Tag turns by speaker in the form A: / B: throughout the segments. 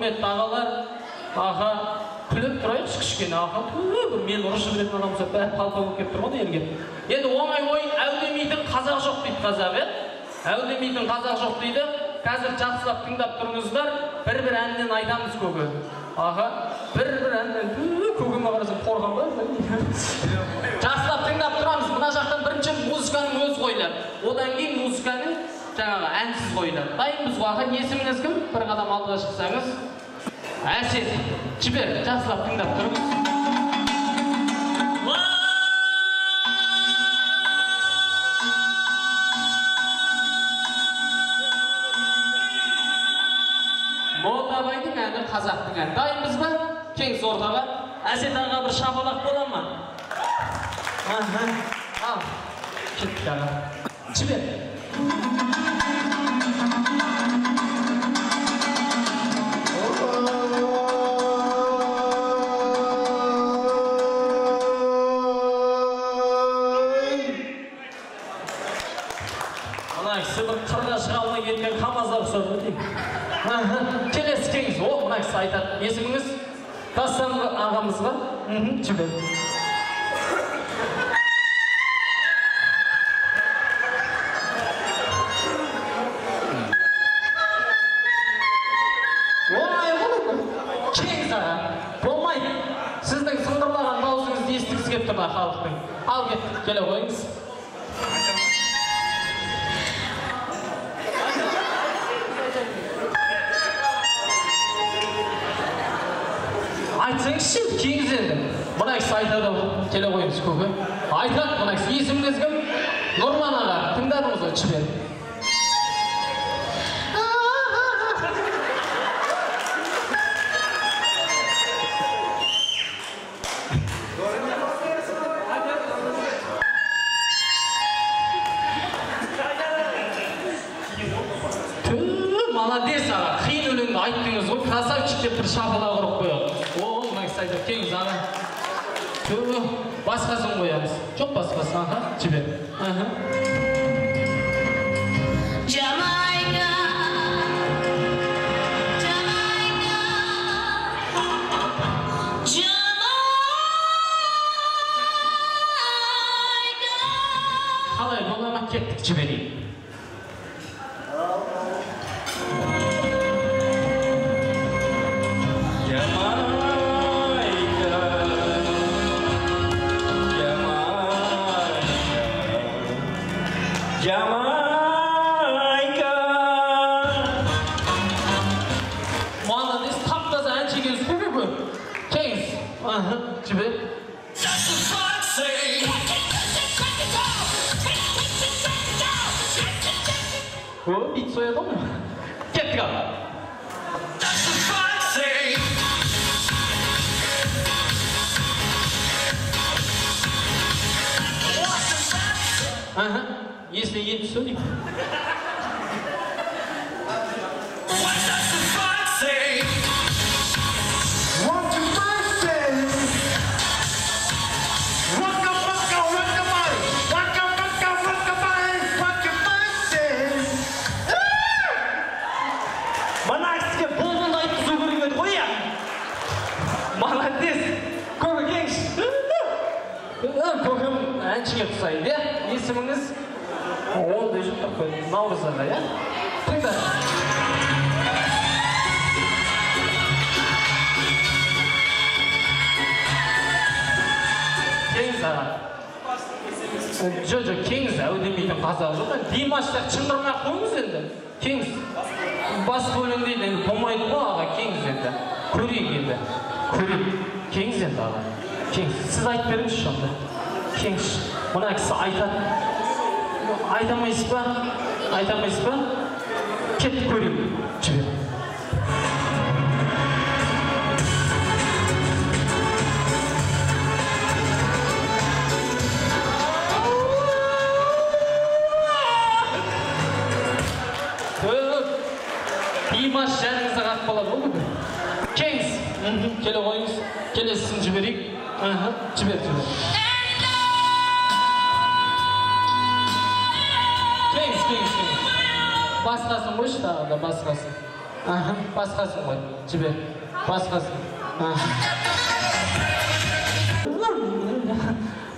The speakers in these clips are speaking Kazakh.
A: Құрметті ағалар, аға, күліп тұрайықшы кішкене, аға, бір мені ұрып жіберетін адам болса, бәрі қалпа болып келіп тұр ғой елге. Енді оңай ойын, әу демейтін қазақ жоқ дейді қазақ, иә? Әу демейтін қазақ жоқ дейді. Қазір жақсылап тыңдап тұрыңыздар, бір-бір әннен айтамыз көке. Аға, бір-бір әннен, көкеме қарасам қорқам ба? Жақсылап тыңдап тұрамыз. Мына жақтан бірінші музыканың өзі қойылады. Одан кейін музыканың жаңағы әнсіз қойылады. Дайынбыз ғой, аға, есіміңіз кім? Бір қадам алдыға шықсаңыз. Әсет, жібер, жақсылап тыңдап тұрыңыз. Молдабайдың әні қазақтың әні. Дайынбыз ба? Кеңес ортаға. Әсет аға бір шапалақ бола ма? Ал, кеттік аға. Жібер. Мына кісі бір қырға шыға алмай кеткен қамаздар ұқсап өте. Келесі кеңес, о, мына кісі айтады. Есіміңіз? Дастан ағамызға. Жібер. Оңай ғой. Кеңес аға, болмайды. Сіздің сыңғырлаған дауысыңызды естігісі келіп тұр мына халықтың. Ал кеттік, келе қойыңыз. Айтсаңызшы, кеңіз енді. Мына кісі айтады, келе қойыңыз көке. Айтады мына кісі. Есіміңіз кім? Нұрлан аға, тыңдадыңыз ғой, жібер. Молодец аға, қиын өлеңді айттыңыз ғой, красавчик деп бір шапалақ ұрып қояды. О, мына кісі айтады, келіңіз аға. Басқасын қоямыз. Жоқ басқасын, аға, жібер.
B: Jamaica, Jamaica, Jamaica.
A: Қалай бола ма, кеттік, жіберейік.
C: Jamaica.
A: Молодец, тап-таза ән шегеңіз көке кө. Кеңіз. Жібер. О, ит сояды ғой. Кеттік ал. Если едет Соник.
C: Мына кісіге бұлбұлды айтқызу керек еді ғой, иә?
A: Молодец. Көке кеңші. Көкем әншіге ұқсайды, иә? Есіміңіз? Ондай жоқ та қой. Наурыз аға, иә? Тыңда. Кеңіз аға. Жоқ, кеңіз, әу демейтін қазақ жоқ. Димаш сияқты шыңғырмай ақ қойыңыз енді. Кеңіз. Басқа өлең дейді, енді болмайды ғой аға, кеңіз енді. Көрейік енді. Көрейік. Кеңіз енді аға. Кеңіз. Сіз айтып беріңізші онда. Кеңіз. Мына кісі айтады. Айта алмайсыз ба? Айта алмайсыз ба? Кеттік көрейік. Жібер. Димаш жаныңызға қақ болады ғой бүгін. Кеңіз. Келе қойыңыз. Келесісін жіберейік. Жібер, жібер. Кеңіз, кеңіз, кеңіз. Басқасын қойшы тағы да, басқасын. Аха, басқасын ғой, жібер. Басқасын.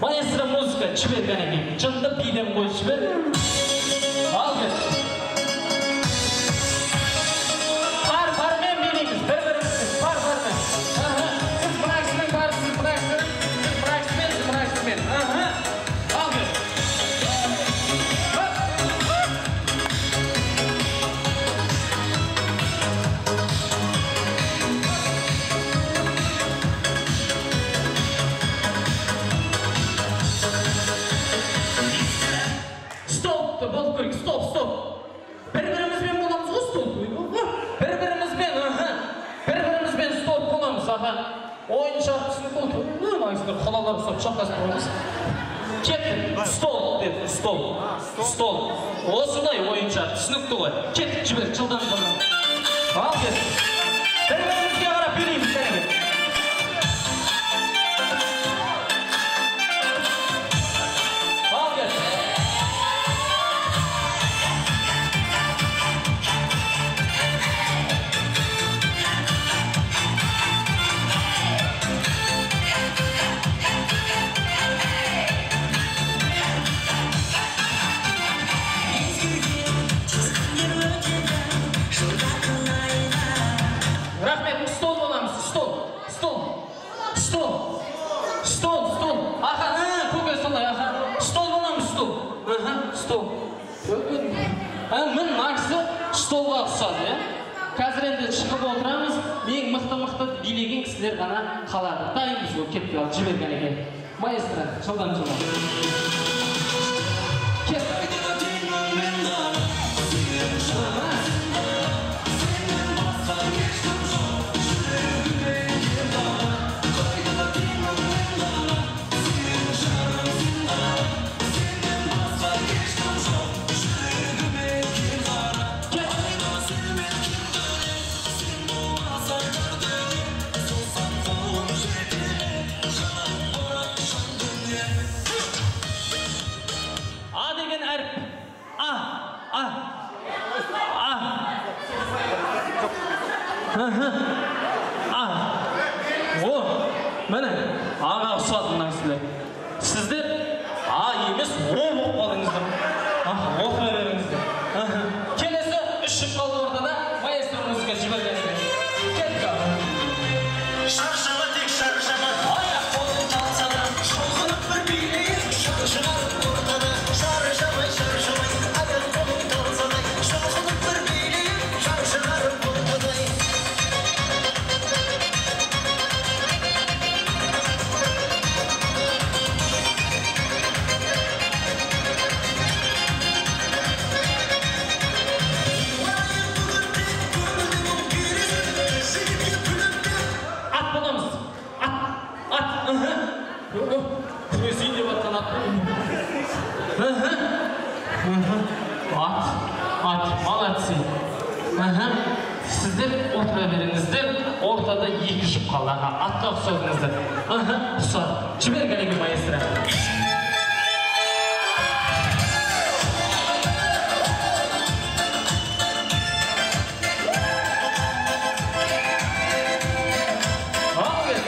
A: Маэстро музыка, жібер кәнекей. Жынды биден қойып жібер. Ал кет. Пар-пармен билейміз, бір-бірімізбен, пар-пармен. Сіз мына кісінің пары, сіз мына кісінің, сіз мына кісімен, сіз мына кісімен. Ал кет. Стоп, стоп. Бір-бірімізбен боламыз ғой, стоп. Бір-бірімізбен, бір-бірімізбен стоп боламыз, аха. Ойын шарт түсінік болды. Мына кісілер құлалап ұстап шақтасып қоймыз. Кеттік, стол деді, стол. Стол. Осындай ойын шарт түсінікті ғой. Кеттік, жібер, жылдам жылдам. Ал кеттік. Бір-бірімізге қарап билейміз, кәнекей. Ал кеттік. Стол. Мін мына кісі столға ұқсады, иә? Қазір енді шығып отырамыз, ең мықты-мықты билеген кісілер ғана қалады. Дайынбыз ғой, кеттік ал, жібер кәнекей. Маэстро, жылдам жылдам. Кет. А деген әріп. А, А, А. А. О, міне, аға ұқсады мына кісілер. Сіздер А емес, О болып қалдыңыздар. Отыра беріңіздер. Келесі үш жұп қалды ортада, маэстро музыка жіберген екен. Кеттік ал.
D: Шаршама тек шаршама, аяқ қолың талса да, шоқынып бір билейік, шығарып ортада. Шаршамай, шаршамай, аяқ қолың талса да, шоқынып бір билейік, шығарып ортада.
A: Ат боламыз. Ат, ат. Күресейін деп атқан ат. Ат, ат, молодцы. Сіздер отыра беріңіздер, ортада екі жұп қалды. Атқа ұқсадыңыздар. Ұқсады. Жібер кәнекей маэстро. Ал кет.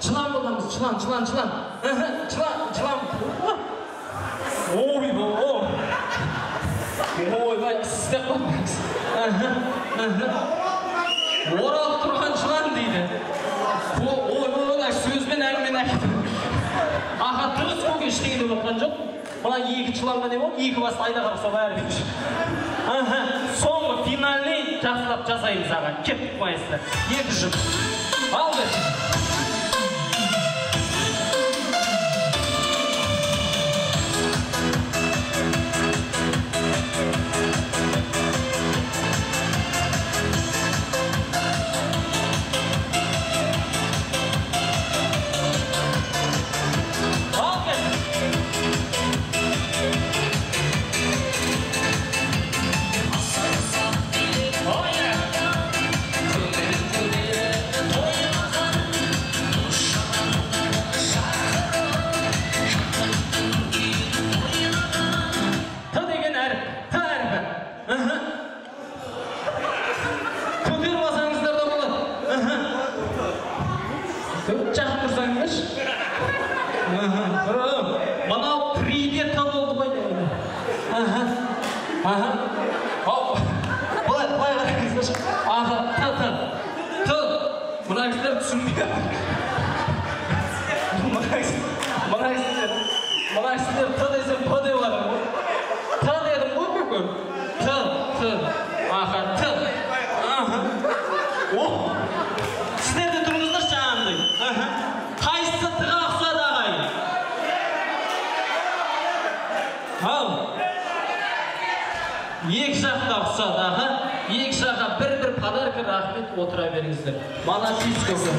A: Жылан боламыз, жылан, жылан, жылан. Жылан, жылан. Ойбай, ойбай, істеп қойдыңыз. Оралып тұрған жылан дейді. Ойбай, сөзбен әңгімені әкетіп. Аха, дұрыс көке ештеңе деп отқан жоқ. Мына екі жыланға не болды? Екі басты айдаһар ұқсап әрі. Соңғы финальный жақсылап жасаймыз аға. Кеттік маэстро. Екі жұп. Ал кет. Түсінбей. Мына кісілер Т десем, П деп жатыр ғой. Т дедім ғой, көке. Т, Т. Аха, Т.
C: Аха. О! Сіздер де тұрыңыздаршы жаңағындай. Аха. Қайсысы Т-ға ұқсады, ағайын? Ал.
A: Екі жаққа ұқсады, аха. Екі жаққа бір-бір подарка, рахмет, отыра беріңіздер. Молодец, көке.